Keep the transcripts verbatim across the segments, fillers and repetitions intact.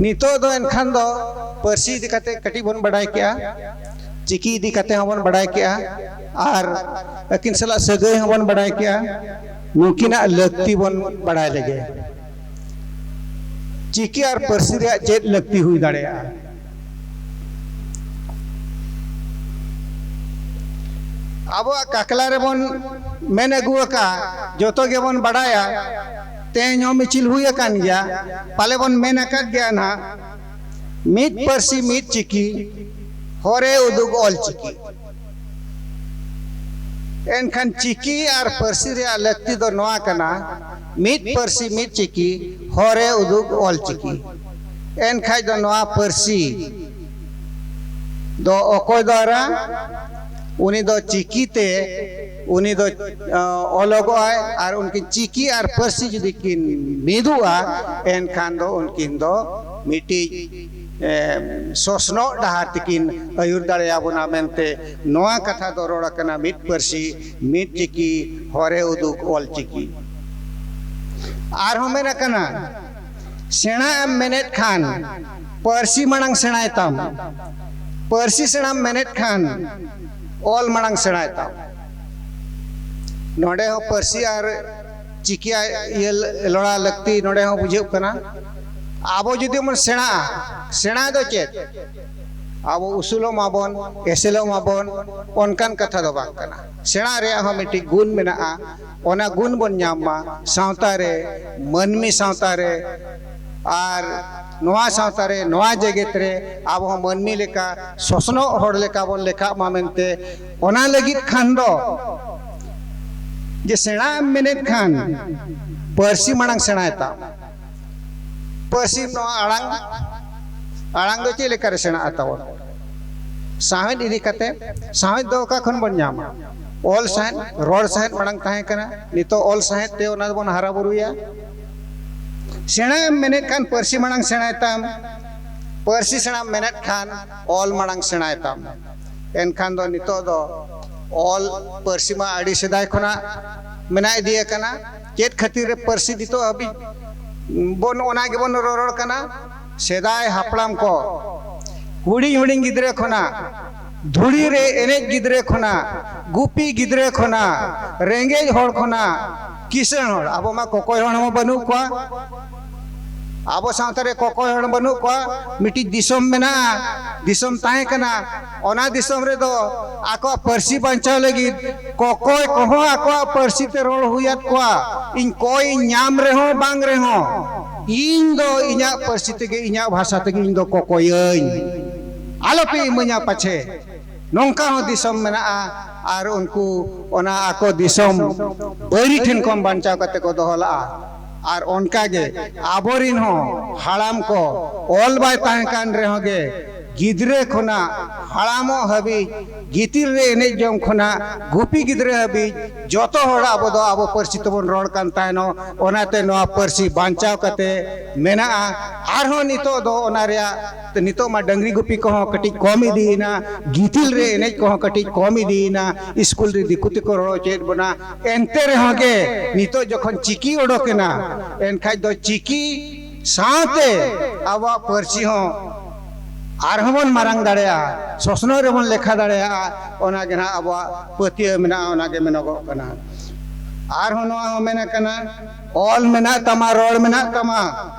ᱱᱤᱛᱚᱜ ᱫᱚ ᱮᱱᱠᱷᱟᱱ ᱫᱚ ᱯᱟᱹᱨᱥᱤ ᱤᱫᱤ ᱠᱟᱛᱮ ᱠᱟᱹᱴᱤᱡ ᱵᱚᱱ ᱵᱟᱰᱟᱭ ᱠᱮᱜᱼᱟ, ᱪᱤᱠᱤ ᱤᱫᱤ ᱠᱟᱛᱮ ᱦᱚᱸᱵᱚᱱ ᱵᱟᱰᱟᱭ ᱠᱮᱜᱼᱟ, ᱟᱨ ᱟᱹᱠᱤᱱ ᱥᱟᱞᱟᱜ ᱥᱟᱹᱜᱟᱹᱭ ᱦᱚᱸᱵᱚᱱ ᱵᱟᱰᱟᱭ ᱠᱮᱜᱼᱟ᱾ ᱱᱩᱠᱤᱱᱟᱜ ᱞᱟᱹᱠᱛᱤ ᱵᱚᱱ ᱵᱟᱰᱟᱭ ᱞᱮᱜᱮ᱾ ᱪᱤᱠᱤ ᱟᱨ ᱯᱟᱹᱨᱥᱤ ᱨᱮᱭᱟᱜ ᱪᱮᱫ ᱞᱟᱹᱠᱛᱤ ᱦᱩᱭ ᱫᱟᱲᱮᱭᱟᱜᱼᱟ? ᱟᱵᱚᱣᱟᱜ ᱠᱟᱠᱞᱟ ᱨᱮᱵᱚᱱ ᱢᱮᱱ ᱟᱹᱜᱩ ᱟᱠᱟᱫ, ᱡᱚᱛᱚ ᱜᱮᱵᱚᱱ ᱵᱟᱰᱟᱭᱟ, ᱛᱮᱦᱮᱧ ᱦᱚᱸ ᱢᱤᱪᱷᱤᱞ ᱦᱩᱭ ᱟᱠᱟᱱ ᱜᱮᱭᱟ, ᱯᱟᱞᱮ ᱵᱚᱱ ᱢᱮᱱ ᱟᱠᱟᱫ ᱜᱮᱭᱟ ᱱᱟᱦᱟᱜ, ᱢᱤᱫ ᱯᱟᱹᱨᱥᱤ ᱢᱤᱫ ᱪᱤᱠᱤ, ᱦᱚᱨᱮ ᱩᱫᱩᱜ ᱚᱞ ᱪᱤᱠᱤ᱾ ᱮᱱᱠᱷᱟᱱ ᱪᱤᱠᱤ ᱟᱨ ᱯᱟᱹᱨᱥᱤ ᱨᱮᱭᱟᱜ ᱞᱟᱹᱠᱛᱤ ᱫᱚ ᱱᱚᱣᱟ ᱠᱟᱱᱟ, ᱢᱤᱫ ᱯᱟᱹᱨᱥᱤ ᱢᱤᱫ ᱪᱤᱠᱤ, ᱦᱚᱨᱮ ᱩᱫᱩᱜ ᱚᱞ ᱪᱤᱠᱤ᱾ ᱮᱱᱠᱷᱟᱡ ᱫᱚ ᱱᱚᱣᱟ ᱯᱟᱹᱨᱥᱤ ᱫᱚ ᱚᱠᱚᱭ ᱫᱚ ᱟᱨᱟ? ᱩᱱᱤ ᱫᱚ ᱪᱤᱠᱤ ᱛᱮ ᱩᱱᱤ ᱫᱚ, ᱚ, ᱚᱞᱚᱜᱚᱜᱼᱟᱭ᱾ ᱟᱨ ᱩᱱᱠᱤᱱ ᱪᱤᱠᱤ ᱟᱨ ᱯᱟᱹᱨᱥᱤ ᱡᱩᱫᱤ ᱠᱤᱱ ᱢᱤᱫᱚᱜᱼᱟ, ᱮᱱᱠᱷᱟᱱ ᱫᱚ ᱩᱱᱠᱤᱱ ᱫᱚ ᱢᱤᱫᱴᱤᱡ, ᱮ, ᱥᱚᱥᱱᱚᱜ ᱰᱟᱦᱟᱨ ᱛᱮᱠᱤᱱ ᱟᱹᱭᱩᱨ ᱫᱟᱲᱮᱭᱟᱵᱚᱱᱟ ᱢᱮᱱᱛᱮ ᱱᱚᱣᱟ ᱠᱟᱛᱷᱟ ᱫᱚ ᱨᱚᱲ ᱟᱠᱟᱱᱟ, ᱢᱤᱫ ᱯᱟᱹᱨᱥᱤ ᱢᱤᱫ ᱪᱤᱠᱤ, ᱦᱚᱨᱮ ᱩᱫᱩᱜ ᱚᱞ ᱪᱤᱠᱤ᱾ ᱟᱨᱦᱚᱸ ᱢᱮᱱ ᱟᱠᱟᱱᱟ, ᱥᱮᱬᱟ ᱮᱢ ᱢᱮᱱᱮᱫ ᱠᱷᱟᱱ ᱯᱟᱹᱨᱥᱤ ᱢᱟᱲᱟᱝ ᱥᱮᱬᱟᱭ ᱛᱟᱢ, ᱯᱟᱹᱨᱥᱤ ᱥᱮᱬᱟᱢ ᱢᱮᱱᱮᱫ ᱠᱷᱟᱱ ᱚᱞ ᱢᱟᱲᱟᱝ ᱥᱮᱬᱟᱭ ᱛᱟᱢ᱾ ᱱᱚᱰᱮ ᱦᱚᱸ ᱯᱟᱹᱨᱥᱤ ᱟᱨ ᱪᱤᱠᱤ ᱤᱭᱟᱹ ᱞᱚᱲᱟ ᱞᱟᱹᱠᱛᱤ ᱱᱚᱰᱮ ᱦᱚᱸ ᱵᱩᱡᱷᱟᱹᱜ ᱠᱟᱱᱟ᱾ ᱟᱵᱚ ᱡᱩᱫᱤ ᱵᱚᱱ ᱥᱮᱬᱟᱜᱼᱟ, ᱥᱮᱬᱟ ᱫᱚ ᱪᱮᱫ? ᱟᱵᱚ ᱩᱥᱩᱞᱚᱜ ᱢᱟᱵᱚᱱ, ᱮᱥᱮᱞᱚᱜ ᱢᱟᱵᱚᱱ, ᱚᱱᱠᱟᱱ ᱠᱟᱛᱷᱟ ᱫᱚ ᱵᱟᱝ ᱠᱟᱱᱟ᱾ ᱥᱮᱬᱟ ᱨᱮᱭᱟᱜ ᱦᱚᱸ ᱢᱤᱫᱴᱤᱡ ᱜᱩᱱ ᱢᱮᱱᱟᱜᱼᱟ᱾ ᱚᱱᱟ ᱜᱩᱱ ᱵᱚᱱ ᱧᱟᱢ ᱢᱟ ᱥᱟᱶᱛᱟ ᱨᱮ, ᱢᱟᱹᱱᱢᱤ ᱥᱟᱶᱛᱟ ᱨᱮ, ᱟᱨ ᱱᱚᱣᱟ ᱥᱟᱶᱛᱟ ᱨᱮ, ᱱᱚᱣᱟ ᱡᱮᱜᱮᱛ ᱨᱮ ᱟᱵᱚ ᱦᱚᱸ ᱢᱟᱹᱱᱢᱤ ᱞᱮᱠᱟ, ᱥᱚᱥᱱᱚᱜ ᱦᱚᱲ ᱞᱮᱠᱟ ᱵᱚᱱ ᱞᱮᱠᱷᱟᱜ ᱢᱟ ᱢᱮᱱᱛᱮ᱾ ᱚᱱᱟ ᱞᱟᱹᱜᱤᱫ ᱠᱷᱟᱱ ᱫᱚ, ᱡᱮ ᱥᱮᱬᱟ ᱮᱢ ᱢᱮᱱᱮᱫ ᱠᱷᱟᱱ ᱯᱟᱹᱨᱥᱤ ᱢᱟᱲᱟᱝ ᱥᱮᱬᱟᱭ ᱛᱟᱢ᱾ ᱯᱟᱹᱨᱥᱤ ᱱᱚᱣᱟ ᱟᱲᱟᱝ, ᱟᱲᱟᱝ ᱫᱚ ᱪᱮᱫ ᱞᱮᱠᱟᱨᱮ ᱥᱮᱬᱟᱜᱼᱟ ᱛᱟᱵᱚᱱ? ᱥᱟᱶᱦᱮᱫ ᱤᱫᱤ ᱠᱟᱛᱮ᱾ ᱥᱟᱶᱦᱮᱫ ᱫᱚ ᱚᱠᱟ ᱠᱷᱚᱱ ᱵᱚᱱ ᱧᱟᱢᱟ? ᱚᱞ ᱥᱟᱶᱦᱮᱫ, ᱨᱚᱲ ᱥᱟᱶᱦᱮᱫ ᱢᱟᱲᱟᱝ ᱛᱟᱦᱮᱸ ᱠᱟᱱᱟ, ᱱᱤᱛᱚᱜ ᱚᱞ ᱥᱟᱶᱦᱮᱫ ᱛᱮ ᱚᱱᱟ ᱫᱚᱵᱚᱱ ᱦᱟᱨᱟ ᱵᱩᱨᱩᱭᱟ᱾ ᱥᱮᱬᱟ ᱮᱢ ᱢᱮᱱᱮᱫ ᱠᱷᱟᱱ ᱯᱟᱹᱨᱥᱤ ᱢᱟᱲᱟᱝ ᱥᱮᱬᱟᱭ ᱛᱟᱢ, ᱯᱟᱹᱨᱥᱤ ᱥᱮᱬᱟᱢ ᱢᱮᱱᱮᱫ ᱠᱷᱟᱱ ᱚᱞ ᱢᱟᱲᱟᱝ ᱥᱮᱬᱟᱭ ᱛᱟᱢ᱾ ᱮᱱᱠᱷᱟᱱ ᱫᱚ ᱱᱤᱛᱚᱜ ᱫᱚ ᱚᱞ ᱯᱟᱹᱨᱥᱤ ᱢᱟ ᱟᱹᱰᱤ ᱥᱮᱫᱟᱭ ᱠᱷᱚᱱᱟᱜ ᱢᱮᱱᱟᱜ ᱤᱫᱤ ᱟᱠᱟᱱᱟ᱾ ᱪᱮᱫ ᱠᱷᱟᱹᱛᱤᱨ ᱨᱮ ᱯᱟᱹᱨᱥᱤ ᱱᱤᱛᱚᱜ ᱦᱟᱹᱵᱤᱡ ᱵᱚᱱ ᱚᱱᱟ ᱜᱮᱵᱚᱱ ᱨᱚᱨᱚᱲ ᱠᱟᱱᱟ? ᱥᱮᱫᱟᱭ ᱦᱟᱯᱲᱟᱢ ᱠᱚ ᱦᱩᱰᱤᱧ ᱦᱩᱰᱤᱧ ᱜᱤᱫᱽᱨᱟᱹ ᱠᱷᱚᱱᱟᱜ, ᱫᱷᱩᱲᱤ ᱨᱮ ᱮᱱᱮᱡ ᱜᱤᱫᱽᱨᱟᱹ ᱠᱷᱚᱱᱟᱜ, ᱜᱩᱯᱤ ᱜᱤᱫᱽᱨᱟᱹ ᱠᱷᱚᱱᱟᱜ, ᱨᱮᱸᱜᱮᱡ ᱦᱚᱲ ᱠᱷᱚᱱᱟᱜ ᱠᱤᱥᱟᱹᱬ ᱦᱚᱲ, ᱟᱵᱚ ᱢᱟ ᱠᱚᱠᱚᱭ ᱦᱚᱲ ᱦᱚᱸ ᱵᱟᱹᱱᱩᱜ ᱠᱚᱣᱟ᱾ ᱟᱵᱚ ᱥᱟᱶᱛᱟ ᱨᱮ ᱠᱚᱠᱚᱭ ᱦᱚᱲ ᱵᱟᱹᱱᱩᱜ ᱠᱚᱣᱟ᱾ ᱢᱤᱫᱴᱤᱡ ᱫᱤᱥᱚᱢ ᱢᱮᱱᱟᱜᱼᱟ, ᱫᱤᱥᱚᱢ ᱛᱟᱦᱮᱸ ᱠᱟᱱᱟ᱾ ᱚᱱᱟ ᱫᱤᱥᱚᱢ ᱨᱮᱫᱚ ᱟᱠᱚᱣᱟᱜ ᱯᱟᱹᱨᱥᱤ ᱵᱟᱧᱪᱟᱣ ᱞᱟᱹᱜᱤᱫ ᱠᱚᱠᱚᱭ ᱠᱚᱦᱚᱸ ᱟᱠᱚᱣᱟᱜ ᱯᱟᱹᱨᱥᱤ ᱛᱮ ᱨᱚᱲ ᱦᱩᱭᱟᱫ ᱠᱚᱣᱟ᱾ ᱤᱧ ᱠᱚᱭ ᱤᱧ ᱧᱟᱢ ᱨᱮᱦᱚᱸ ᱵᱟᱝ ᱨᱮᱦᱚᱸ, ᱤᱧ ᱫᱚ ᱤᱧᱟᱹᱜ ᱯᱟᱹᱨᱥᱤ ᱛᱮᱜᱮ, ᱤᱧᱟᱹᱜ ᱵᱷᱟᱥᱟ ᱛᱮᱜᱮ ᱤᱧ ᱫᱚ ᱠᱚᱠᱚᱭᱟᱹᱧ, ᱟᱞᱚᱯᱮ ᱤᱢᱟᱹᱧᱟ ᱯᱟᱪᱷᱮ᱾ ᱱᱚᱝᱠᱟ ᱦᱚᱸ ᱫᱤᱥᱚᱢ ᱢᱮᱱᱟᱜᱼᱟ᱾ ᱟᱨ ᱩᱱᱠᱩ ᱚᱱᱟ ᱟᱠᱚ ᱫᱤᱥᱚᱢ ᱵᱟᱹᱭᱨᱤ ᱴᱷᱮᱱ ᱠᱷᱚᱱ ᱵᱟᱧᱪᱟᱣ ᱠᱟᱛᱮ ᱠᱚ ᱫᱚᱦᱚ ᱞᱟᱜᱼᱟ᱾ ᱟᱨ ᱚᱱᱠᱟ ᱜᱮ ᱟᱵᱚᱨᱤᱱ ᱦᱚᱸ ᱦᱟᱲᱟᱢ ᱠᱚ ᱚᱞ ᱵᱟᱭ ᱛᱟᱦᱮᱸ ᱠᱟᱱ ᱨᱮᱦᱚᱸ ᱜᱮ, ᱜᱤᱫᱽᱨᱟᱹ ᱠᱷᱚᱱᱟᱜ ᱦᱟᱲᱟᱢᱚᱜ ᱦᱟᱹᱵᱤᱡ, ᱜᱤᱛᱤᱞ ᱨᱮ ᱮᱱᱮᱡ ᱡᱚᱝ ᱠᱷᱚᱱᱟᱜ ᱜᱩᱯᱤ ᱜᱤᱫᱽᱨᱟᱹ ᱦᱟᱹᱵᱤᱡ, ᱡᱚᱛᱚ ᱦᱚᱲ ᱟᱵᱚ ᱫᱚ ᱟᱵᱚ ᱯᱟᱹᱨᱥᱤ ᱛᱮᱵᱚᱱ ᱨᱚᱲ ᱠᱟᱱ ᱛᱟᱦᱮᱱᱚᱜ᱾ ᱚᱱᱟᱛᱮ ᱱᱚᱣᱟ ᱯᱟᱹᱨᱥᱤ ᱵᱟᱧᱪᱟᱣ ᱠᱟᱛᱮ ᱢᱮᱱᱟᱜᱼᱟ᱾ ᱟᱨᱦᱚᱸ ᱱᱤᱛᱚᱜ ᱫᱚ ᱚᱱᱟ ᱨᱮᱭᱟᱜ, ᱱᱤᱛᱚᱜ ᱢᱟ ᱰᱟᱹᱝᱨᱤ ᱜᱩᱯᱤ ᱠᱚᱦᱚᱸ ᱠᱟᱹᱴᱤᱡ ᱠᱚᱢ ᱤᱫᱤᱭᱮᱱᱟ, ᱜᱤᱛᱤᱞ ᱨᱮ ᱮᱱᱮᱡ ᱠᱚᱦᱚᱸ ᱠᱟᱹᱴᱤᱡ ᱠᱚᱢ ᱤᱫᱤᱭᱮᱱᱟ, ᱤᱥᱠᱩᱞ ᱨᱮ ᱫᱤᱠᱩ ᱛᱮᱠᱚ ᱨᱚᱲ ᱦᱚᱪᱚᱭᱮᱫ ᱵᱚᱱᱟ᱾ ᱮᱱᱛᱮ ᱨᱮᱦᱚᱸ ᱜᱮ ᱱᱤᱛᱚᱜ ᱡᱚᱠᱷᱚᱱ ᱪᱤᱠᱤ ᱚᱰᱚᱠᱮᱱᱟ, ᱮᱱᱠᱷᱟᱡ ᱫᱚ ᱪᱤᱠᱤ ᱥᱟᱶᱛᱮ ᱟᱵᱚᱣᱟᱜ ᱯᱟᱹᱨᱥᱤ ᱦᱚᱸ ᱟᱨᱦᱚᱸ ᱵᱚᱱ ᱢᱟᱨᱟᱝ ᱫᱟᱲᱮᱭᱟᱜᱼᱟ, ᱥᱚᱥᱱᱚᱜ ᱨᱮᱵᱚᱱ ᱞᱮᱠᱷᱟ ᱫᱟᱲᱮᱭᱟᱜᱼᱟ᱾ ᱚᱱᱟ ᱜᱮ ᱱᱟᱦᱟᱜ ᱟᱵᱚᱣᱟᱜ ᱯᱟᱹᱛᱭᱟᱹᱣ ᱢᱮᱱᱟᱜᱼᱟ, ᱚᱱᱟ ᱜᱮ ᱢᱮᱱᱚᱜᱚᱜ ᱠᱟᱱᱟ᱾ ᱟᱨᱦᱚᱸ ᱱᱚᱣᱟ ᱦᱚᱸ ᱢᱮᱱ ᱟᱠᱟᱱᱟ, ᱚᱞ ᱢᱮᱱᱟᱜ ᱛᱟᱢᱟ, ᱨᱚᱲ ᱢᱮᱱᱟᱜ ᱛᱟᱢᱟ,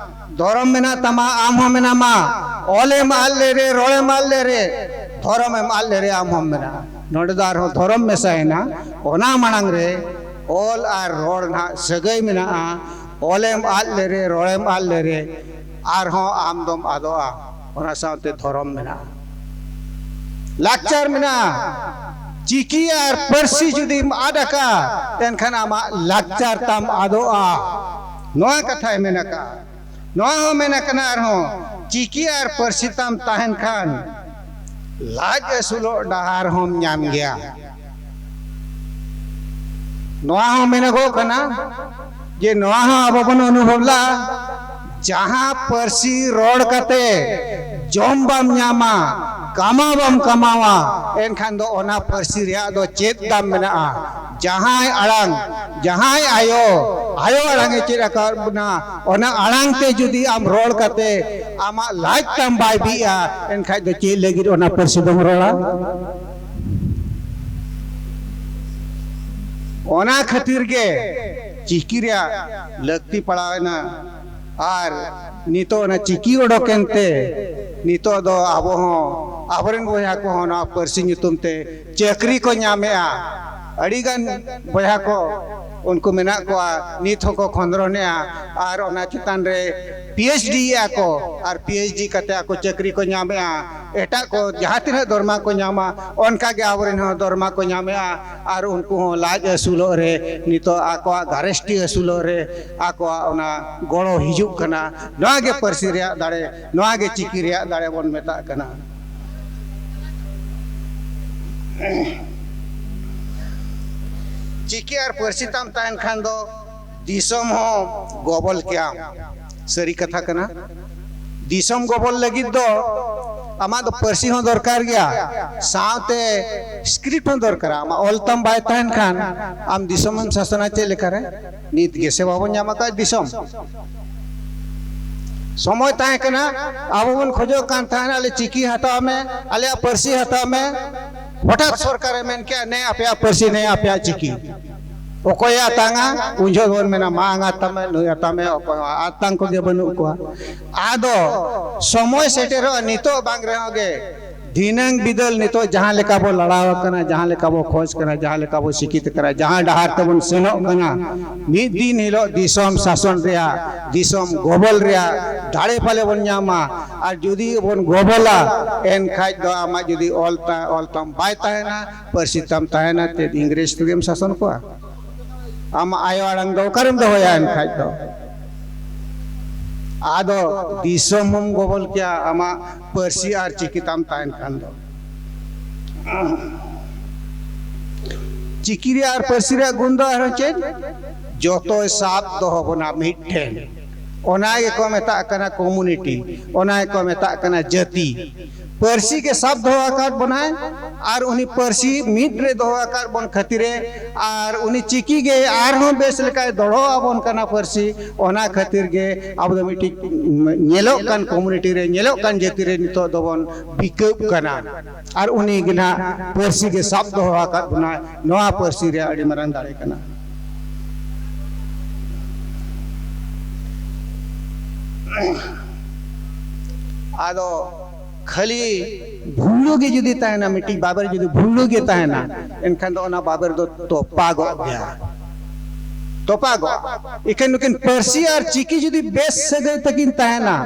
ᱫᱷᱚᱨᱚᱢ ᱢᱮᱱᱟᱜ ᱛᱟᱢᱟ, ᱟᱢ ᱦᱚᱸ ᱢᱮᱱᱟᱢᱟ᱾ ᱚᱞᱮᱢ ᱟᱫ ᱞᱮᱨᱮ, ᱨᱚᱲᱮᱢ ᱟᱫ ᱞᱮᱨᱮ, ᱫᱷᱚᱨᱚᱢᱮᱢ ᱟᱫ ᱞᱮᱨᱮ, ᱟᱢ ᱦᱚᱸᱢ ᱢᱮᱱᱟ᱾ ᱱᱚᱰᱮ ᱫᱚ ᱟᱨᱦᱚᱸ ᱫᱷᱚᱨᱚᱢ ᱢᱮᱥᱟᱭᱮᱱᱟ᱾ ᱚᱱᱟ ᱢᱟᱲᱟᱝ ᱨᱮ ᱚᱞ ᱟᱨ ᱨᱚᱲ ᱱᱟᱦᱟᱜ ᱥᱟᱹᱜᱟᱹᱭ ᱢᱮᱱᱟᱜᱼᱟ᱾ ᱚᱞᱮᱢ ᱟᱫ ᱞᱮᱨᱮ, ᱨᱚᱲᱮᱢ ᱟᱫ ᱞᱮᱨᱮ, ᱟᱨᱦᱚᱸ ᱟᱢ ᱫᱚᱢ ᱟᱫᱚᱜᱼᱟ᱾ ᱚᱱᱟ ᱥᱟᱶᱛᱮ ᱫᱷᱚᱨᱚᱢ ᱢᱮᱱᱟᱜᱼᱟ, ᱞᱟᱠᱪᱟᱨ ᱢᱮᱱᱟᱜᱼᱟ᱾ ᱪᱤᱠᱤ ᱟᱨ ᱯᱟᱹᱨᱥᱤ ᱡᱩᱫᱤᱢ ᱟᱫ ᱟᱠᱟᱫ, ᱮᱱᱠᱷᱟᱱ ᱟᱢᱟᱜ ᱞᱟᱠᱪᱟᱨ ᱛᱟᱢ ᱟᱫᱚᱜᱼᱟ᱾ ᱱᱚᱣᱟ ᱠᱟᱛᱷᱟᱭ ᱢᱮᱱ ᱟᱠᱟᱫᱼᱟ᱾ ᱱᱚᱣᱟ ᱦᱚᱸ ᱢᱮᱱ ᱟᱠᱟᱱᱟ ᱟᱨᱦᱚᱸ, ᱪᱤᱠᱤ ᱟᱨ ᱯᱟᱹᱨᱥᱤ ᱛᱟᱢ ᱛᱟᱦᱮᱱ ᱠᱷᱟᱱ ᱞᱟᱡ ᱟᱹᱥᱩᱞᱚᱜ ᱰᱟᱦᱟᱨ ᱦᱚᱸᱢ ᱧᱟᱢ ᱜᱮᱭᱟ᱾ ᱱᱚᱣᱟ ᱦᱚᱸ ᱢᱮᱱᱚᱜᱚᱜ ᱠᱟᱱᱟ ᱡᱮ ᱱᱚᱣᱟ ᱦᱚᱸ ᱟᱵᱚ ᱵᱚᱱ ᱚᱱᱩᱵᱷᱚᱵ ᱞᱟᱜᱼᱟ, ᱡᱟᱦᱟᱸ ᱯᱟᱹᱨᱥᱤ ᱨᱚᱲ ᱠᱟᱛᱮ ᱡᱚᱢ ᱵᱟᱢ ᱧᱟᱢᱟ, ᱠᱟᱢᱟᱣ ᱵᱟᱢ ᱠᱟᱢᱟᱣᱟ, ᱮᱱᱠᱷᱟᱱ ᱫᱚ ᱚᱱᱟ ᱯᱟᱹᱨᱥᱤ ᱨᱮᱭᱟᱜ ᱫᱚ ᱪᱮᱫ ᱫᱟᱢ ᱢᱮᱱᱟᱜᱼᱟ? ᱡᱟᱦᱟᱸᱭ ᱟᱲᱟᱝ, ᱡᱟᱦᱟᱸᱭ ᱟᱭᱳ, ᱟᱭᱳ ᱟᱲᱟᱝ ᱮ ᱪᱮᱫ ᱟᱠᱟᱫ ᱵᱚᱱᱟ, ᱚᱱᱟ ᱟᱲᱟᱝ ᱛᱮ ᱡᱩᱫᱤ ᱟᱢ ᱨᱚᱲ ᱠᱟᱛᱮ ᱟᱢᱟᱜ ᱞᱟᱡ ᱛᱟᱢ ᱵᱟᱭ ᱵᱤᱜᱼᱟ, ᱮᱱᱠᱷᱟᱡ ᱫᱚ ᱪᱮᱫ ᱞᱟᱹᱜᱤᱫ ᱚᱱᱟ ᱯᱟᱹᱨᱥᱤ ᱫᱚᱢ ᱨᱚᱲᱟ? ᱚᱱᱟ ᱠᱷᱟᱹᱛᱤᱨ ᱜᱮ ᱪᱤᱠᱤ ᱨᱮᱭᱟᱜ ᱞᱟᱹᱠᱛᱤ ᱯᱟᱲᱟᱣᱮᱱᱟ᱾ ᱟᱨ ᱱᱤᱛᱚᱜ ᱚᱱᱟ ᱪᱤᱠᱤ ᱚᱰᱚᱠ ᱮᱱᱛᱮ ᱱᱤᱛᱚᱜ ᱫᱚ ᱟᱵᱚ ᱦᱚᱸ, ᱟᱵᱚᱨᱮᱱ ᱵᱚᱭᱦᱟ ᱠᱚᱦᱚᱸ ᱱᱚᱣᱟ ᱯᱟᱹᱨᱥᱤ ᱧᱩᱛᱩᱢ ᱛᱮ ᱪᱟᱹᱠᱨᱤ ᱠᱚ ᱧᱟᱢᱮᱜᱼᱟ᱾ ᱟᱹᱰᱤᱜᱟᱱ ᱵᱚᱭᱦᱟ ᱠᱚ ᱩᱱᱠᱩ ᱢᱮᱱᱟᱜ ᱠᱚᱣᱟ, ᱱᱤᱛ ᱦᱚᱸᱠᱚ ᱠᱷᱚᱸᱫᱽᱨᱚᱱᱮᱜᱼᱟ᱾ ᱟᱨ ᱚᱱᱟ ᱪᱮᱛᱟᱱ ᱨᱮ ᱯᱤ ᱮᱭᱤᱪ ᱰᱤ ᱮᱜᱼᱟ ᱠᱚ, ᱟᱨ ᱯᱤ ᱮᱭᱤᱪ ᱰᱤ ᱠᱟᱛᱮ ᱟᱠᱚ ᱪᱟᱹᱠᱨᱤ ᱠᱚ ᱧᱟᱢᱮᱜᱼᱟ᱾ ᱮᱴᱟᱜ ᱠᱚ ᱡᱟᱦᱟᱸ ᱛᱤᱱᱟᱹᱜ ᱫᱚᱨᱢᱟ ᱠᱚ ᱧᱟᱢᱟ, ᱚᱱᱠᱟ ᱜᱮ ᱟᱵᱚᱨᱮᱱ ᱦᱚᱸ ᱫᱚᱨᱢᱟ ᱠᱚ ᱧᱟᱢᱮᱜᱼᱟ᱾ ᱟᱨ ᱩᱱᱠᱩ ᱦᱚᱸ ᱞᱟᱡ ᱟᱹᱥᱩᱞᱚᱜ ᱨᱮ, ᱱᱤᱛᱚᱜ ᱟᱠᱚᱣᱟᱜ ᱜᱷᱟᱨᱮᱥᱴᱤ ᱟᱹᱥᱩᱞᱚᱜ ᱨᱮ ᱟᱠᱚᱣᱟᱜ ᱚᱱᱟ ᱜᱚᱲᱚ ᱦᱤᱡᱩᱜ ᱠᱟᱱᱟ᱾ ᱱᱚᱣᱟ ᱜᱮ ᱯᱟᱹᱨᱥᱤ ᱨᱮᱭᱟᱜ ᱫᱟᱲᱮ, ᱱᱚᱣᱟ ᱜᱮ ᱪᱤᱠᱤ ᱨᱮᱭᱟᱜ ᱫᱟᱲᱮ ᱵᱚᱱ ᱢᱮᱛᱟᱜ ᱠᱟᱱᱟ᱾ ᱪᱤᱠᱤ ᱟᱨ ᱯᱟᱹᱨᱥᱤ ᱛᱟᱢ ᱛᱟᱦᱮᱱ ᱠᱷᱟᱱ ᱫᱚ ᱫᱤᱥᱚᱢ ᱦᱚᱸ ᱜᱚᱵᱚᱞ ᱠᱮᱭᱟᱢ᱾ ᱥᱟᱹᱨᱤ ᱠᱟᱛᱷᱟ ᱠᱟᱱᱟ᱾ ᱫᱤᱥᱚᱢ ᱜᱚᱵᱚᱞ ᱞᱟᱹᱜᱤᱫ ᱫᱚ ᱟᱢᱟᱜ ᱫᱚ ᱯᱟᱹᱨᱥᱤ ᱦᱚᱸ ᱫᱚᱨᱠᱟᱨ ᱜᱮᱭᱟ, ᱥᱟᱶᱛᱮ ᱥᱠᱨᱤᱯᱴ ᱦᱚᱸ ᱫᱚᱨᱠᱟᱨᱟ᱾ ᱟᱢᱟᱜ ᱚᱞ ᱛᱟᱢ ᱵᱟᱭ ᱛᱟᱦᱮᱱ ᱠᱷᱟᱱ ᱟᱢ ᱫᱤᱥᱚᱢᱮᱢ ᱥᱟᱥᱚᱱᱟ ᱪᱮᱫ ᱞᱮᱠᱟᱨᱮ? ᱱᱤᱛ ᱜᱮᱥᱮ ᱵᱟᱵᱚᱱ ᱧᱟᱢ ᱟᱠᱟᱫ ᱫᱤᱥᱚᱢ᱾ ᱥᱚᱢᱚᱭ ᱛᱟᱦᱮᱸ ᱠᱟᱱᱟ, ᱟᱵᱚ ᱵᱚᱱ ᱠᱷᱚᱡᱚᱜ ᱠᱟᱱ ᱛᱟᱦᱮᱱ, ᱟᱞᱮ ᱪᱤᱠᱤ ᱦᱟᱛᱟᱣ ᱢᱮ, ᱟᱞᱮᱭᱟᱜ ᱯᱟᱹᱨᱥᱤ ᱦᱟᱛᱟᱣ ᱢᱮ᱾ ᱦᱚᱴᱟᱛ ᱥᱚᱨᱠᱟᱨᱮ ᱢᱮᱱ ᱠᱮᱜᱼᱟ, ᱱᱮ ᱟᱯᱮᱭᱟᱜ ᱯᱟᱹᱨᱥᱤ, ᱱᱮ ᱟᱯᱮᱭᱟᱜ ᱪᱤᱠᱤ᱾ ᱚᱠᱚᱭᱮ ᱟᱛᱟᱝᱟ? ᱩᱱ ᱡᱚᱦᱚᱜ ᱵᱚᱱ ᱢᱮᱱᱟ, ᱢᱟ ᱟᱛᱟᱝ ᱢᱮ, ᱱᱩᱭ ᱟᱛᱟᱝ ᱢᱮ, ᱚᱠᱚᱭ ᱦᱚᱸ ᱟᱛᱟᱝ ᱠᱚᱜᱮ ᱵᱟᱹᱱᱩᱜ ᱠᱚᱣᱟ᱾ ᱟᱫᱚ ᱥᱚᱢᱚᱭ ᱥᱮᱴᱮᱨᱚᱜᱼᱟ, ᱱᱤᱛᱚᱜ ᱵᱟᱝ ᱨᱮᱦᱚᱸ ᱜᱮ ᱫᱷᱤᱱᱟᱹᱝ ᱵᱤᱫᱟᱹᱞ ᱱᱤᱛᱚᱜ ᱡᱟᱦᱟᱸ ᱞᱮᱠᱟ ᱵᱚ ᱞᱟᱲᱟᱣ ᱟᱠᱟᱱᱟ, ᱡᱟᱦᱟᱸ ᱞᱮᱠᱟ ᱵᱚ ᱠᱷᱚᱡᱽ ᱠᱟᱱᱟ, ᱡᱟᱦᱟᱸ ᱞᱮᱠᱟ ᱵᱚ ᱥᱤᱠᱷᱤᱛ ᱠᱟᱱᱟ, ᱡᱟᱦᱟᱸ ᱰᱟᱦᱟᱨ ᱛᱮᱵᱚᱱ ᱥᱮᱱᱚᱜ ᱠᱟᱱᱟ, ᱢᱤᱫ ᱫᱤᱱ ᱦᱤᱞᱳᱜ ᱫᱤᱥᱚᱢ ᱥᱟᱥᱚᱱ ᱨᱮᱭᱟᱜ, ᱫᱤᱥᱚᱢ ᱜᱚᱵᱚᱞ ᱨᱮᱭᱟᱜ ᱫᱟᱲᱮ ᱯᱟᱞᱮ ᱵᱚᱱ ᱧᱟᱢᱟ᱾ ᱟᱨ ᱡᱩᱫᱤ ᱵᱚᱱ ᱜᱚᱵᱚᱞᱟ, ᱮᱱᱠᱷᱟᱡ ᱫᱚ ᱟᱢᱟᱜ ᱡᱩᱫᱤ ᱚᱞ ᱛᱟ-, ᱚᱞ ᱛᱟᱢ ᱵᱟᱭ ᱛᱟᱦᱮᱱᱟ, ᱯᱟᱹᱨᱥᱤ ᱛᱟᱢ ᱛᱟᱦᱮᱱᱟ, ᱪᱮᱫ ᱤᱝᱨᱮᱡᱽ ᱛᱮᱜᱮᱢ ᱥᱟᱥᱚᱱ ᱠᱚᱣᱟ? ᱟᱢᱟᱜ ᱟᱭᱳ ᱟᱲᱟᱝ ᱫᱚ ᱚᱠᱟᱨᱮᱢ ᱫᱚᱦᱚᱭᱟ ᱮᱱᱠᱷᱟᱡ ᱫᱚ? ᱟᱫᱚ ᱫᱤᱥᱚᱢ ᱦᱚᱸᱢ ᱜᱚᱵᱚᱞ ᱠᱮᱭᱟ, ᱟᱢᱟᱜ ᱯᱟᱹᱨᱥᱤ ᱟᱨ ᱪᱤᱠᱤ ᱛᱟᱢ ᱛᱟᱦᱮᱱ ᱠᱷᱟᱱ ᱫᱚ᱾ ᱪᱤᱠᱤ ᱨᱮᱭᱟᱜ ᱟᱨ ᱯᱟᱹᱨᱥᱤ ᱨᱮᱭᱟᱜ ᱜᱩᱱ ᱫᱚ ᱟᱨᱦᱚᱸ ᱪᱮᱫ? ᱡᱚᱛᱚᱭ ᱥᱟᱵ ᱫᱚᱦᱚ ᱵᱚᱱᱟ ᱢᱤᱫ ᱴᱷᱮᱱ᱾ ᱚᱱᱟ ᱜᱮᱠᱚ ᱢᱮᱛᱟᱜ ᱠᱟᱱᱟ ᱠᱚᱢᱩᱱᱤᱴᱤ, ᱚᱱᱟ ᱜᱮᱠᱚ ᱢᱮᱛᱟᱜ ᱠᱟᱱᱟ ᱡᱟᱹᱛᱤ᱾ ᱯᱟᱹᱨᱥᱤ ᱜᱮ ᱥᱟᱵ ᱫᱚᱦᱚ ᱟᱠᱟᱫ ᱵᱚᱱᱟᱭ, ᱟᱨ ᱩᱱᱤ ᱯᱟᱹᱨᱥᱤ ᱢᱤᱫ ᱨᱮ ᱫᱚᱦᱚ ᱟᱠᱟᱫ ᱵᱚᱱ ᱠᱷᱟᱹᱛᱤᱨᱮ, ᱟᱨ ᱩᱱᱤ ᱪᱤᱠᱤ ᱜᱮ ᱟᱨᱦᱚᱸ ᱵᱮᱥ ᱞᱮᱠᱟᱭ ᱫᱚᱦᱚ ᱟᱵᱚᱱ ᱠᱟᱱᱟ ᱯᱟᱹᱨᱥᱤ᱾ ᱚᱱᱟ ᱠᱷᱟᱹᱛᱤᱨ ᱜᱮ ᱟᱵᱚ ᱫᱚ ᱢᱤᱫᱴᱤᱡ ᱧᱮᱞᱚᱜ ᱠᱟᱱ ᱠᱚᱢᱩᱱᱤᱴᱤ ᱨᱮ, ᱧᱮᱞᱚᱜ ᱠᱟᱱ ᱡᱟᱹᱛᱤ ᱨᱮ ᱱᱤᱛᱚᱜ ᱫᱚᱵᱚᱱ ᱵᱤᱠᱟᱹᱜ ᱠᱟᱱᱟ᱾ ᱟᱨ ᱩᱱᱤ ᱜᱮ ᱱᱟᱦᱟᱜ ᱯᱟᱹᱨᱥᱤ ᱜᱮ ᱥᱟᱵ ᱫᱚᱦᱚ ᱟᱠᱟᱫ ᱵᱚᱱᱟ, ᱱᱚᱣᱟ ᱯᱟᱹᱨᱥᱤ ᱨᱮᱭᱟᱜ ᱟᱹᱰᱤ ᱢᱟᱨᱟᱝ ᱫᱟᱲᱮ ᱠᱟᱱᱟ᱾ ᱟᱫᱚ ᱠᱷᱟᱹᱞᱤ ᱵᱷᱩᱞᱞᱩ ᱜᱮ ᱡᱩᱫᱤ ᱛᱟᱦᱮᱱᱟ, ᱢᱤᱫᱴᱤᱡ ᱵᱟᱵᱮᱨ ᱡᱩᱫᱤ ᱵᱷᱩᱞᱞᱩ ᱜᱮ ᱛᱟᱦᱮᱱᱟ, ᱮᱱᱠᱷᱟᱱ ᱫᱚ ᱚᱱᱟ ᱵᱟᱵᱮᱨ ᱫᱚ ᱛᱚᱯᱟᱜᱚᱜ ᱜᱮᱭᱟ, ᱛᱚᱯᱟᱜᱚᱜ᱾ ᱤᱠᱷᱟᱹᱱ ᱱᱩᱠᱤᱱ ᱯᱟᱹᱨᱥᱤ ᱟᱨ ᱪᱤᱠᱤ ᱡᱩᱫᱤ ᱵᱮᱥ ᱥᱟᱹᱜᱟᱹᱭ ᱛᱟᱹᱠᱤᱱ ᱛᱟᱦᱮᱱᱟ,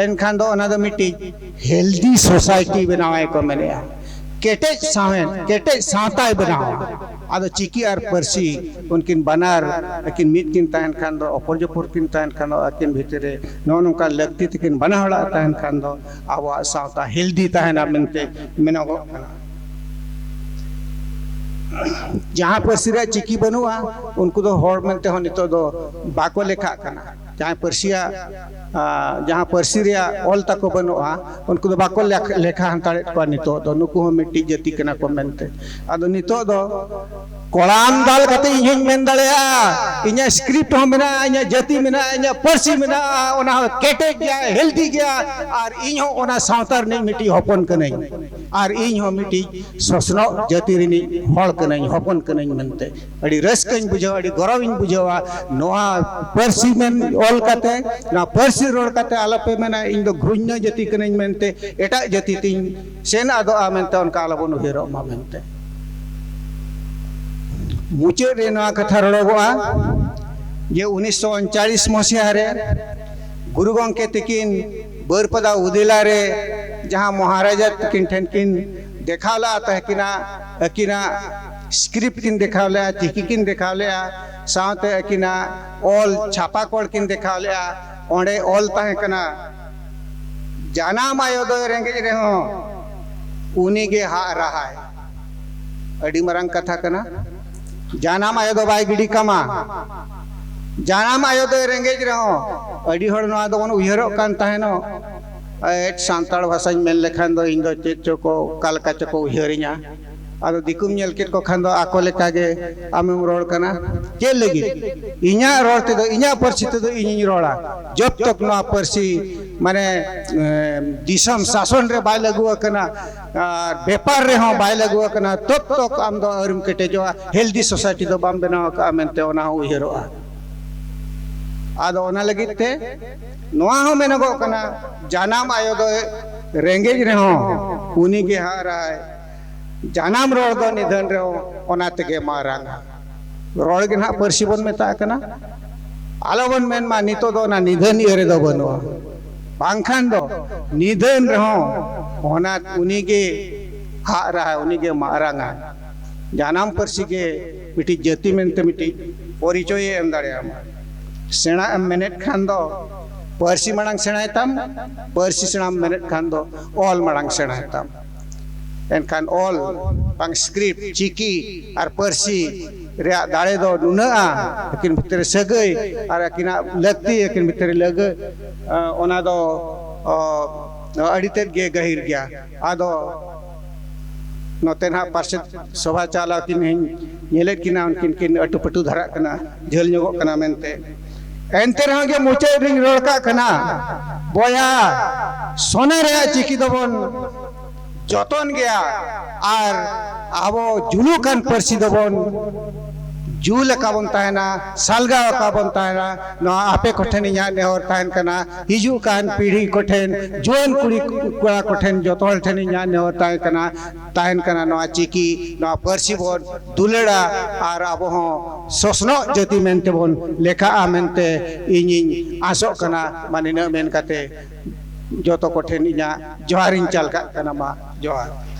ᱮᱱᱠᱷᱟᱱ ᱫᱚ ᱚᱱᱟ ᱫᱚ ᱢᱤᱫᱴᱤᱡ ᱦᱮᱞᱫᱤ ᱥᱳᱥᱟᱭᱴᱤ ᱵᱮᱱᱟᱣᱟᱭ ᱠᱚ ᱢᱮᱱᱮᱜᱼᱟ, ᱠᱮᱴᱮᱡ ᱥᱟᱶᱦᱮᱫ, ᱠᱮᱴᱮᱡ ᱥᱟᱶᱛᱟᱭ ᱵᱮᱱᱟᱣᱟ᱾ ᱟᱫᱚ ᱪᱤᱠᱤ ᱟᱨ ᱯᱟᱹᱨᱥᱤ ᱩᱱᱠᱤᱱ ᱵᱟᱱᱟᱨ ᱟᱹᱠᱤᱱ ᱢᱤᱫ ᱠᱤᱱ ᱛᱟᱦᱮᱱ ᱠᱷᱟᱱ ᱫᱚ, ᱚᱯᱚᱨ ᱡᱚᱯᱚᱨ ᱠᱤᱱ ᱛᱟᱦᱮᱱ ᱠᱷᱟᱱ ᱫᱚ, ᱟᱹᱠᱤᱱ ᱵᱷᱤᱛᱤᱨ ᱨᱮ ᱱᱚᱜᱼᱚ ᱱᱚᱝᱠᱟ ᱞᱟᱹᱠᱛᱤ ᱛᱟᱹᱠᱤᱱ ᱵᱟᱱᱟ ᱦᱚᱲᱟᱜ ᱛᱟᱦᱮᱱ ᱠᱷᱟᱱ ᱫᱚ ᱟᱵᱚᱣᱟᱜ ᱥᱟᱶᱛᱟ ᱦᱮᱞᱫᱤ ᱛᱟᱦᱮᱱᱟ ᱢᱮᱱᱛᱮ ᱢᱮᱱᱚᱜᱚᱜ ᱠᱟᱱᱟ᱾ ᱡᱟᱦᱟᱸ ᱯᱟᱹᱨᱥᱤ ᱨᱮᱭᱟᱜ ᱪᱤᱠᱤ ᱵᱟᱹᱱᱩᱜᱼᱟ, ᱩᱱᱠᱩ ᱫᱚ ᱦᱚᱲ ᱢᱮᱱᱛᱮ ᱦᱚᱸ ᱱᱤᱛᱚᱜ ᱫᱚ ᱵᱟᱠᱚ ᱞᱮᱠᱷᱟᱜ ᱠᱟᱱᱟ᱾ ᱡᱟᱦᱟᱸᱭ ᱯᱟᱹᱨᱥᱤᱭᱟᱜ, ᱟ, ᱡᱟᱦᱟᱸ ᱯᱟᱹᱨᱥᱤ ᱨᱮᱭᱟᱜ ᱚᱞ ᱛᱟᱠᱚ ᱵᱟᱹᱱᱩᱜᱼᱟ, ᱩᱱᱠᱩ ᱫᱚ ᱵᱟᱠᱚ ᱞᱮᱠ-, ᱞᱮᱠᱷᱟ ᱦᱟᱛᱟᱲᱮᱫ ᱠᱚᱣᱟ ᱱᱤᱛᱚᱜ ᱫᱚ, ᱱᱩᱠᱩ ᱦᱚᱸ ᱢᱤᱫᱴᱤᱡ ᱡᱟᱹᱛᱤ ᱠᱟᱱᱟ ᱠᱚ ᱢᱮᱱᱛᱮ᱾ ᱟᱫᱚ ᱱᱤᱛᱚᱜ ᱫᱚ ᱠᱚᱲᱟᱢ ᱫᱟᱞ ᱠᱟᱛᱮ ᱤᱧ ᱦᱚᱸᱧ ᱢᱮᱱ ᱫᱟᱲᱮᱭᱟᱜᱼᱟ, ᱤᱧᱟᱹᱜ ᱥᱠᱨᱤᱯᱴ ᱦᱚᱸ ᱢᱮᱱᱟᱜᱼᱟ, ᱤᱧᱟᱹᱜ ᱡᱟᱹᱛᱤ ᱢᱮᱱᱟᱜᱼᱟ, ᱤᱧᱟᱹᱜ ᱯᱟᱹᱨᱥᱤ ᱢᱮᱱᱟᱜᱼᱟ, ᱚᱱᱟ ᱦᱚᱸ ᱠᱮᱴᱮᱡ ᱜᱮᱭᱟ, ᱦᱮᱞᱫᱤ ᱜᱮᱭᱟ, ᱟᱨ ᱤᱧ ᱦᱚᱸ ᱚᱱᱟ ᱥᱟᱶᱛᱟ ᱨᱤᱱᱤᱡ ᱢᱤᱫᱴᱤᱡ ᱦᱚᱯᱚᱱ ᱠᱟᱹᱱᱟᱹᱧ, ᱟᱨ ᱤᱧ ᱦᱚᱸ ᱢᱤᱫᱴᱤᱡ ᱥᱚᱥᱱᱚᱜ ᱡᱟᱹᱛᱤ ᱨᱤᱱᱤᱡ ᱦᱚᱲ ᱠᱟᱹᱱᱟᱹᱧ, ᱦᱚᱯᱚᱱ ᱠᱟᱹᱱᱟᱹᱧ ᱢᱮᱱᱛᱮ᱾ ᱟᱹᱰᱤ ᱨᱟᱹᱥᱠᱟᱹᱧ ᱵᱩᱡᱷᱟᱹᱣᱟ, ᱟᱹᱰᱤ ᱜᱚᱨᱚᱵᱤᱧ ᱵᱩᱡᱷᱟᱹᱣᱟ᱾ ᱱᱚᱣᱟ ᱯᱟᱹᱨᱥᱤ ᱢᱮᱱ ᱚᱞ ᱠᱟᱛᱮ, ᱱᱚᱣᱟ ᱯᱟᱹᱨᱥᱤ ᱨᱚᱲ ᱠᱟᱛᱮ ᱟᱞᱚᱯᱮ ᱢᱮᱱᱟ ᱤᱧ ᱫᱚ ᱜᱷᱩᱧᱱᱚ ᱡᱟᱹᱛᱤ ᱠᱟᱹᱱᱟᱹᱧ ᱢᱮᱱᱛᱮ, ᱮᱴᱟᱜ ᱡᱟᱹᱛᱤ ᱛᱤᱧ ᱥᱮᱱ ᱟᱫᱚᱜᱼᱟ ᱢᱮᱱᱛᱮ, ᱚᱱᱠᱟ ᱟᱞᱚᱵᱚᱱ ᱩᱭᱦᱟᱹᱨᱚᱜ ᱢᱟ ᱢᱮᱱᱛᱮ᱾ ᱢᱩᱪᱟᱹᱫ ᱨᱮ ᱱᱚᱣᱟ ᱠᱟᱛᱷᱟ ᱨᱚᱲᱚᱜᱚᱜᱼᱟ ᱡᱮ ᱩᱱᱤᱥᱥᱚ ᱩᱱᱪᱟᱞᱤᱥ ᱢᱚᱥᱤᱦᱟ ᱨᱮ ᱜᱩᱨᱩ ᱜᱚᱢᱠᱮ ᱛᱤᱠᱤᱱ ᱵᱟᱹᱨᱯᱟᱫᱟ ᱩᱫᱮᱞᱟ ᱨᱮ ᱡᱟᱦᱟᱸ ᱢᱚᱦᱟᱨᱟᱡᱟ ᱛᱤᱠᱤᱱ ᱴᱷᱮᱱ ᱠᱤᱱ ᱫᱮᱠᱷᱟᱣ ᱞᱮᱫᱼᱟ, ᱛᱟᱦᱮᱸ ᱠᱤᱱᱟ ᱟᱹᱠᱤᱱᱟᱜ ᱥᱠᱨᱤᱯᱴ ᱠᱤᱱ ᱫᱮᱠᱷᱟᱣ ᱞᱮᱫᱼᱟ, ᱪᱤᱠᱤ ᱠᱤᱱ ᱫᱮᱠᱷᱟᱣ ᱞᱮᱫᱼᱟ, ᱥᱟᱶᱛᱮ ᱟᱹᱠᱤᱱᱟᱜ ᱚᱞ ᱪᱷᱟᱯᱟ ᱠᱚᱲ ᱠᱤᱱ ᱫᱮᱠᱷᱟᱣ ᱞᱮᱫᱼᱟ᱾ ᱚᱸᱰᱮ ᱚᱞ ᱛᱟᱦᱮᱸ ᱠᱟᱱᱟ, "ᱡᱟᱱᱟᱢ ᱟᱭᱳ ᱫᱚᱭ ᱨᱮᱸᱜᱮᱡ ᱨᱮᱦᱚᱸ ᱩᱱᱤᱜᱮ ᱦᱟᱜ ᱨᱟᱦᱟᱭ᱾" ᱟᱹᱰᱤ ᱢᱟᱨᱟᱝ ᱠᱟᱛᱷᱟ ᱠᱟᱱᱟ᱾ ᱡᱟᱱᱟᱢ ᱟᱭᱳ ᱫᱚ ᱵᱟᱭ ᱜᱤᱰᱤ ᱠᱟᱢᱟ, ᱡᱟᱱᱟᱢ ᱟᱭᱳ ᱫᱚᱭ ᱨᱮᱸᱜᱮᱡ ᱨᱮᱦᱚᱸ, ᱟᱹᱰᱤ ᱦᱚᱲ ᱱᱚᱣᱟ ᱫᱚᱵᱚᱱ ᱩᱭᱦᱟᱹᱨᱚᱜ ᱠᱟᱱ ᱛᱟᱦᱮᱱᱚᱜ, ᱮᱴ ᱥᱟᱱᱛᱟᱲ ᱵᱷᱟᱥᱟᱧ ᱢᱮᱱ ᱞᱮᱠᱷᱟᱱ ᱫᱚ ᱤᱧ ᱫᱚ ᱪᱮᱫ ᱪᱚ ᱠᱚ ᱚᱠᱟ ᱞᱮᱠᱟ ᱪᱚ ᱠᱚ ᱩᱭᱦᱟᱹᱨᱤᱧᱟ᱾ ᱟᱫᱚ ᱫᱤᱠᱩᱢ ᱧᱮᱞ ᱠᱮᱫ ᱠᱚ ᱠᱷᱟᱱ ᱫᱚ ᱟᱠᱚ ᱞᱮᱠᱟ ᱜᱮ ᱟᱢᱮᱢ ᱨᱚᱲ ᱠᱟᱱᱟ᱾ ᱪᱮᱫ ᱞᱟᱹᱜᱤᱫ? ᱤᱧᱟᱹᱜ ᱨᱚᱲ ᱛᱮᱫᱚ, ᱤᱧᱟᱹᱜ ᱯᱟᱹᱨᱥᱤ ᱛᱮᱫᱚ ᱤᱧᱤᱧ ᱨᱚᱲᱟ᱾ ᱡᱚᱵ ᱛᱚᱠ ᱱᱚᱣᱟ ᱯᱟᱹᱨᱥᱤ ᱢᱟᱱᱮ ᱫᱤᱥᱚᱢ ᱥᱟᱥᱚᱱ ᱨᱮ ᱵᱟᱭ ᱞᱟᱹᱜᱩ ᱟᱠᱟᱱᱟ ᱟᱨ ᱵᱮᱯᱟᱨ ᱨᱮᱦᱚᱸ ᱵᱟᱭ ᱞᱟᱹᱜᱩ ᱟᱠᱟᱱᱟ, ᱛᱚᱵ ᱛᱚᱠ ᱟᱢ ᱫᱚ ᱟᱹᱣᱨᱤᱢ ᱠᱮᱴᱮᱡᱚᱜᱼᱟ, ᱦᱮᱞᱫᱤ ᱥᱳᱥᱟᱭᱴᱤ ᱫᱚ ᱵᱟᱢ ᱵᱮᱱᱟᱣ ᱟᱠᱟᱫᱼᱟ ᱢᱮᱱᱛᱮ ᱚᱱᱟ ᱦᱚᱸ ᱩᱭᱦᱟᱹᱨᱚᱜᱼᱟ᱾ ᱟᱫᱚ ᱚᱱᱟ ᱞᱟᱹᱜᱤᱫ ᱛᱮ ᱱᱚᱣᱟ ᱦᱚᱸ ᱢᱮᱱᱚᱜᱚᱜ ᱠᱟᱱᱟ, ᱡᱟᱱᱟᱢ ᱟᱭᱳ ᱫᱚ ᱨᱮᱸᱜᱮᱡ ᱨᱮᱦᱚᱸ ᱩᱱᱤ ᱜᱮ ᱦᱟᱨᱟᱭ, ᱡᱟᱱᱟᱢ ᱨᱚᱲ ᱫᱚ ᱱᱤᱫᱷᱟᱹᱱ ᱨᱮᱦᱚᱸ ᱚᱱᱟ ᱛᱮᱜᱮ ᱢᱟᱨᱟᱝᱟ᱾ ᱨᱚᱲ ᱜᱮ ᱱᱟᱦᱟᱜ ᱯᱟᱹᱨᱥᱤ ᱵᱚᱱ ᱢᱮᱛᱟᱜ ᱠᱟᱱᱟ᱾ ᱟᱞᱚ ᱵᱚᱱ ᱢᱮᱱ ᱢᱟ ᱱᱤᱛᱚᱜ ᱫᱚ ᱚᱱᱟ ᱱᱤᱫᱷᱟᱹᱱ ᱤᱭᱟᱹ ᱨᱮᱫᱚ ᱵᱟᱹᱱᱩᱜᱼᱟ, ᱵᱟᱝᱠᱷᱟᱱ ᱫᱚ ᱱᱤᱫᱷᱟᱹᱱ ᱨᱮᱦᱚᱸ ᱚᱱᱟ ᱩᱱᱤ ᱜᱮ ᱦᱟᱜ ᱨᱟᱦᱟ, ᱩᱱᱤ ᱜᱮ ᱢᱟᱨᱟᱝᱟ᱾ ᱡᱟᱱᱟᱢ ᱯᱟᱹᱨᱥᱤ ᱜᱮ ᱢᱤᱫᱴᱤᱡ ᱡᱟᱹᱛᱤ ᱢᱮᱱᱛᱮ ᱢᱤᱫᱴᱤᱡ ᱯᱚᱨᱤᱪᱚᱭᱮ ᱮᱢ ᱫᱟᱲᱮᱭᱟᱢᱟ᱾ ᱥᱮᱬᱟ ᱮᱢ ᱢᱮᱱᱮᱫ ᱠᱷᱟᱱ ᱫᱚ ᱯᱟᱹᱨᱥᱤ ᱢᱟᱲᱟᱝ ᱥᱮᱬᱟᱭ ᱛᱟᱢ, ᱯᱟᱹᱨᱥᱤ ᱥᱮᱬᱟᱢ ᱢᱮᱱᱮᱫ ᱠᱷᱟᱱ ᱫᱚ ᱚᱞ ᱢᱟᱲᱟᱝ ᱥᱮᱬᱟᱭ ᱛᱟᱢ᱾ ᱮᱱᱠᱷᱟᱱ ᱚᱞ ᱵᱟᱝ ᱥᱠᱨᱤᱯᱴ, ᱪᱤᱠᱤ ᱟᱨ ᱯᱟᱹᱨᱥᱤ ᱨᱮᱭᱟᱜ ᱫᱟᱲᱮ ᱫᱚ ᱱᱩᱱᱟᱹᱜᱼᱟ, ᱟᱹᱠᱤᱱ ᱵᱷᱤᱛᱨᱤ ᱨᱮ ᱥᱟᱹᱜᱟᱹᱭ ᱟᱨ ᱟᱹᱠᱤᱱᱟᱜ ᱞᱟᱹᱠᱛᱤ, ᱟᱹᱠᱤᱱ ᱵᱷᱤᱛᱨᱤ ᱨᱮ ᱞᱟᱹᱜᱟᱹ-, ᱚᱱᱟ ᱫᱚ, ᱚ, ᱟᱹᱰᱤ ᱛᱮᱫ ᱜᱮ ᱜᱟᱹᱦᱤᱨ ᱜᱮᱭᱟ᱾ ᱟᱫᱚ ᱱᱚᱛᱮ ᱱᱟᱦᱟᱜ ᱯᱟᱨᱥᱮᱫ ᱥᱚᱵᱷᱟ ᱪᱟᱞᱟᱣ ᱠᱤᱱ ᱦᱚᱧ ᱧᱮᱞᱮᱫ ᱠᱤᱱᱟ, ᱩᱱᱠᱤᱱ ᱠᱤᱱ ᱟᱹᱴᱩ ᱯᱟᱹᱴᱩ ᱫᱷᱟᱨᱟᱜ ᱠᱟᱱᱟ, ᱡᱷᱟᱹᱞ ᱧᱚᱜᱚᱜ ᱠᱟᱱᱟ ᱢᱮᱱᱛᱮ᱾ ᱮᱱᱛᱮ ᱨᱮᱦᱚᱸ ᱜᱮ ᱢᱩᱪᱟᱹᱫ ᱨᱤᱧ ᱨᱚᱲ ᱠᱟᱜ ᱠᱟᱱᱟ, ᱵᱚᱭᱦᱟ, ᱥᱚᱱᱮ ᱨᱮᱭᱟᱜ ᱪᱤᱠᱤ ᱫᱚᱵᱚᱱ ᱡᱚᱛᱚᱱ ᱜᱮᱭᱟ ᱟᱨ ᱟᱵᱚ ᱡᱩᱞᱩᱜ ᱠᱟᱱ ᱯᱟᱹᱨᱥᱤ ᱫᱚᱵᱚᱱ ᱡᱩᱞ ᱟᱠᱟ ᱵᱚᱱ ᱛᱟᱦᱮᱱᱟ, ᱥᱟᱞᱜᱟᱣ ᱟᱠᱟ ᱵᱚᱱ ᱛᱟᱦᱮᱱᱟ᱾ ᱱᱚᱣᱟ ᱟᱯᱮ ᱠᱚᱴᱷᱮᱱ ᱤᱧᱟᱹᱜ ᱱᱮᱦᱚᱨ ᱛᱟᱦᱮᱱ ᱠᱟᱱᱟ, ᱦᱤᱡᱩᱜ ᱠᱟᱱ ᱯᱤᱲᱦᱤ ᱠᱚᱴᱷᱮᱱ, ᱡᱩᱣᱟᱹᱱ ᱠᱩᱲᱤ ᱠᱚᱲᱟ ᱠᱚᱴᱷᱮᱱ, ᱡᱚᱛᱚ ᱦᱚᱲ ᱴᱷᱮᱱ ᱤᱧᱟᱹᱜ ᱱᱮᱦᱚᱨ ᱛᱟᱦᱮᱸ ᱠᱟᱱᱟ, ᱛᱟᱦᱮᱱ ᱠᱟᱱᱟ, ᱱᱚᱣᱟ ᱪᱤᱠᱤ, ᱱᱚᱣᱟ ᱯᱟᱹᱨᱥᱤ ᱵᱚᱱ ᱫᱩᱞᱟᱹᱲᱟ ᱟᱨ ᱟᱵᱚ ᱦᱚᱸ ᱥᱚᱥᱱᱚᱜ ᱡᱟᱹᱛᱤ ᱢᱮᱱᱛᱮ ᱵᱚᱱ ᱞᱮᱠᱷᱟᱜᱼᱟ ᱢᱮᱱᱛᱮ ᱤᱧᱤᱧ ᱟᱥᱚᱜ ᱠᱟᱱᱟ᱾ ᱢᱟ ᱱᱤᱱᱟᱹᱜ ᱢᱮᱱ ᱠᱟᱛᱮ ᱡᱚᱛᱚ ᱠᱚᱴᱷᱮᱱ ᱤᱧᱟᱹᱜ ᱡᱚᱦᱟᱨᱤᱧ ᱪᱟᱞ ᱠᱟᱜ ᱠᱟᱱᱟ᱾ ᱢᱟ ᱡᱚᱦᱟᱨ᱾